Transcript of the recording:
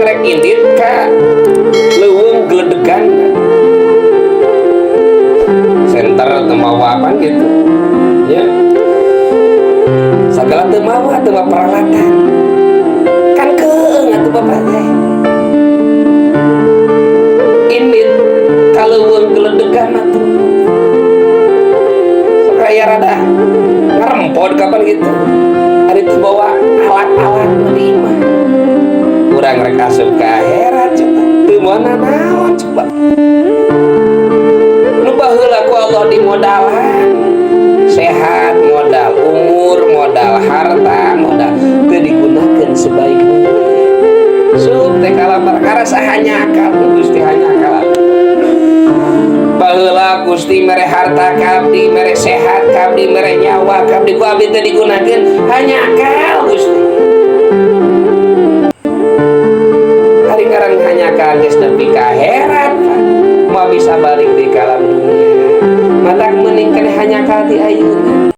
Urang rek indit ka leuweung geledegan senter teu mawa apaan gitu ya, segala teu mawa, teu mawa peralatan kan. Keung atuh bapak teh indit ka leuweung geledegan atuh, sok aya rada ngarempod kapan gitu. Ari teu bawa alat-alat mah di imah, urang rek asup ka akhirat coba teu mawa naon coba? Nu baheula ku Allah dimodalan sehat, modal umur, modal harta, modal teu digunakeun sebaik mungkin. Sup teh kalamar karasa hanjakal, Gusti, hanjakal. Baheula Gusti mere harta ka abdi, mere sehat ka abdi, mere nyawa ka abdi, ku abdi teu digunakeun, hanjakal Gusti. Ari ngaran hanjakal geus nepi ka akhirat, Pak, moal bisa balik di kalam dunia. Matak mending keneh hanjakal ti ayeuna.